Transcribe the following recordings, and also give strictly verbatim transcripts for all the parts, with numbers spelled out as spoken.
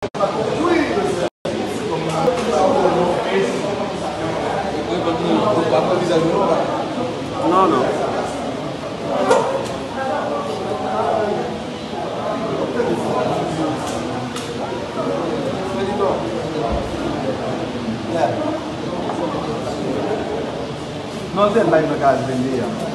Non, non. Non, se live nan kaz vennde a.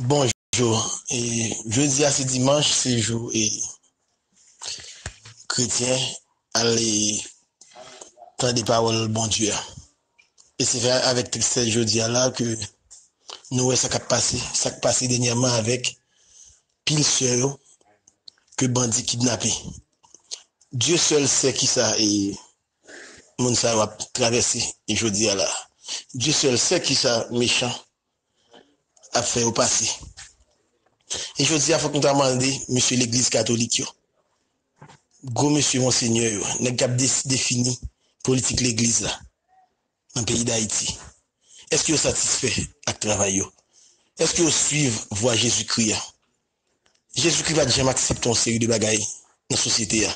Bonjou. E, jodi a se dimanch, se jou, e, kretyen al, e, tande pawòl Bondye a. E se vre, avèk tristès jodi a la ke nou wè sa k ap pase, sa k pase dènyèman avèk pil sè yo ke bandi kidnape. Dye sèl sè kisa, e, moun sa yo ap travèse jodi a la. Dye sèl sè kisa mechan ap fè yo pase. E jodi a, fòk nou ta mande mesye legliz katolik yo, gwo mesye monsenyè yo, nèg k ap des-, defini politik legliz la nan peyi Dayiti. Èske yo satisfè ak travay yo? Èske yo swiv vwa Jezikri a? Jezikri pa t janm aksepte yon seri de bagay nan sosyete a.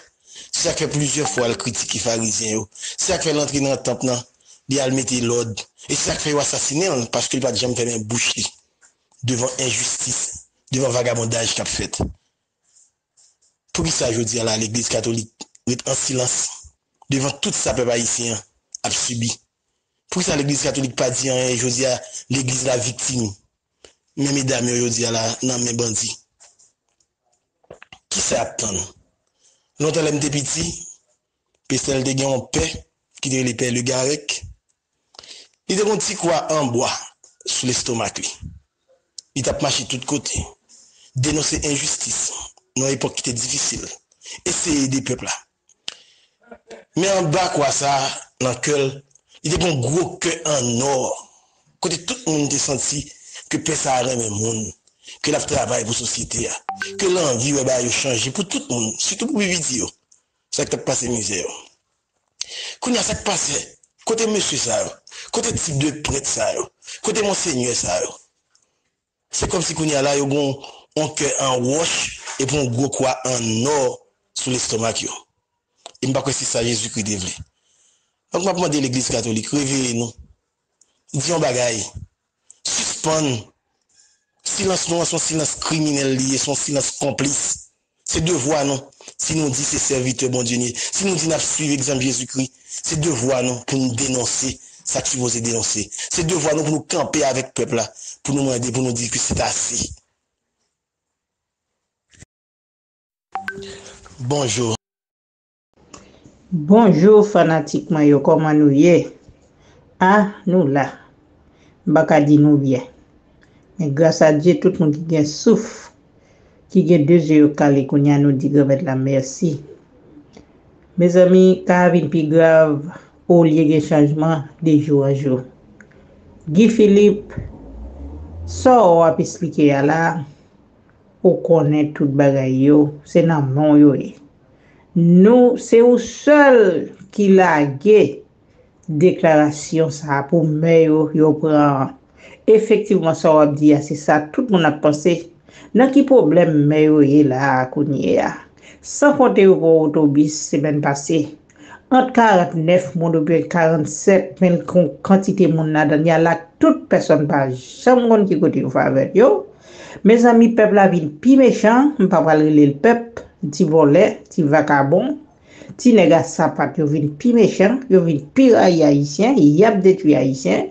Se sa k fè plizyè fwa l kritike farizyen yo. Se sa k fè l antre nan tanp nan, li al mete lòd. E se sa k fè yo asasinen l, paske l pa t janm fèmen bouch li devan enjistis, devan vagabondaj k ap fèt. Poukisa jodi a la legliz katolik ret an silans devan tout sa pèp ayisyen an ap sibi? Poukisa legliz katolik pa di anyen jodi a? Legliz la viktim, men medam yo jodi a la nan men bandi. Kisa y ap tann? Lontan lè m te piti, Pestèl te gen yon pè ki te rele Pè Legarec. Li te gen yon ti kwa an bwa sou lestomak li. Li t ap mache tout kote, denonse enjistis nan yon epòk ki te difisil, eseye ede pèp la. Men anba kwa sa a, nan kè l, li te gen yon gwo kè an nò, kote tout moun te santi ke pè sa a renmen moun, ke l ap travay pou sosyete a, ke l anvi wè bagay yo chanje pou tout moun, sitou pou pi piti yo. Sa k t ap pase mizè yo. Kounye a, sa k pase? Kote mesye sa yo? Kote tip de prèt sa yo? Kote monsenyè sa yo? Se kòmsi kounye a la, yo gen yon kè an wòch epi yon gwo kwa an nò sou lestomak yo. E m pa kwè se sa Jezikri te vle. Donk, m ap mande legliz katolik, reveye nou. Di yon bagay. Sispann. Silans nou an se yon silans kriminèl li ye, se yon silans konplis. Se devwa nou. Si nou di se sèvitè Bondye n ye, si nou di n ap swiv egzanp Jezikri, se devwa nou pou nou denonse sa k sipoze denonse. Se devwa nou pou nou kanpe avèk pèp la, pou nou mande, pou nou di ke se ase. Bonjou. Bonjou fanatik mwen yo, kòman nou ye? A, nou la. M pa ka di nou byen. Men gras a Dye, tout moun ki gen souf, ki gen de zye yo k kale kounye a, nou di Granmèt la mèsi. Mezanmi, ka a vin pi grav, olye gen chanjman de jou an jou. Guy Philippe, sa w ap esplike a la, ou konnen tout bagay yo, se nan men w yo ye. Nou, se ou sèl ki lage deklarasyon sa a pou mè yo, yo pran. Efektivman, sa w ap di a, se sa tout moun ap panse. Nan ki pwoblèm mè yo ye la a kounye a? San konte yo pran otobis semèn pase. Ant karantnèf moun oubyen karannsèt, men l gon kantite moun ladan l, y al ak tout pèsòn pa janm konn ki kote yo fè avèk yo. Mezanmi, pèp la vin pi mechan, m pa pral rele l pèp, ti vòlè, ti vakabon, ti nèg a sapat, yo vin pi mechan, yo vin pi rayi Ayisyen, y ap detwi Ayisyen.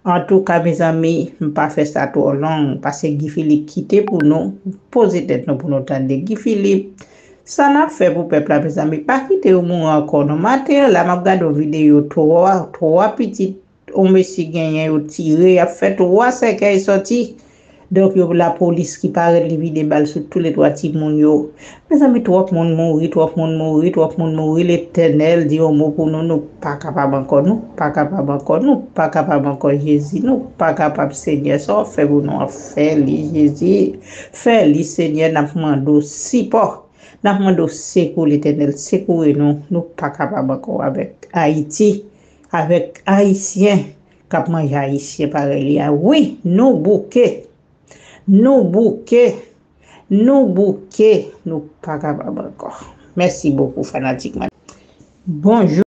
Antouka, mezanmi, m pa fè sa twò long, paske Guy Philippe kite pou nou, poze tèt nou pou nou tande Guy Philippe. Sa n ap fè pou pèp la, mezanmi, pa kite yo mouri ankò non. Maten an la, m ap gade yon videyo, twa, twa pitit yon mesye genyen, yo tire, y ap fè twa sèkèy sòti. Donk, yo, lapolis ki parèt, li vide bal sou toulètwa timoun yo. Mezanmi, twòp moun mouri, twòp moun mouri, twòp moun mouri. Letènèl, di yon mo pou nou, nou pa kapab ankò, nou pa kapab ankò, nou pa kapab ankò, Jezi, nou pa kapab, Senyè. Sa w ap fè pou nou an, fè li, Jezi. Fè li, Senyè, n ap mande w sipò. N ap mande w sekou, Letènèl, sekoure nou. Nou pa kapab ankò avèk Ayiti, avèk Ayisyen k ap manje Ayisyen parèy li a. Wi, nou bouke. Nou bouke. Nou bouke. Nou pa kapab ankò. Mèsi bokou, fanatik mwen. Bonjou.